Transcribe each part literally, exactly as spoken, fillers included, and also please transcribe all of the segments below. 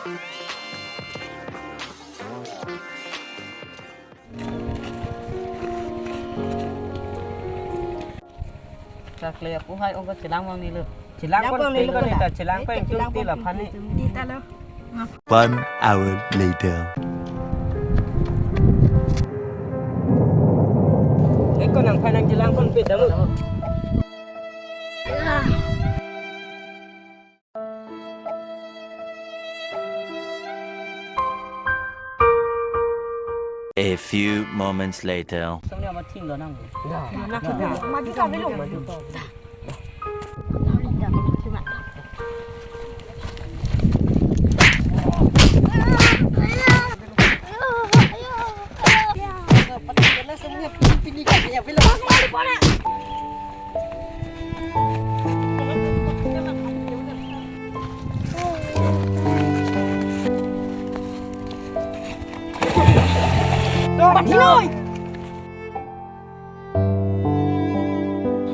Chakle apu hai ongko chelang vang nilo. Chelang pon nilo, pin ko neta, chelang pin tum tila phani. Di talo. One hour later. Eko nang phai nang chelang pon pin damu. A few moments later. Pathinoi.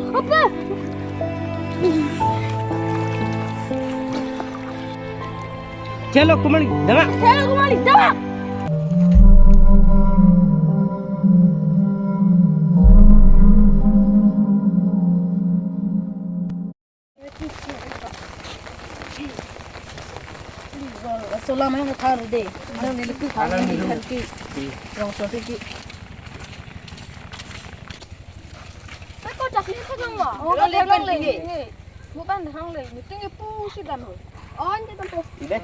Apa? Chalo kumali, dama. Chalo kumali, dama. Sola mai nang thar de. Mai nang nilip ki thar de, thar ki. Rong so ki. Ko chakli ko jong ma. Oh, ko le lang le. Mo kan hang le. Meeting ipu si dan ho. On je tempo. Ile.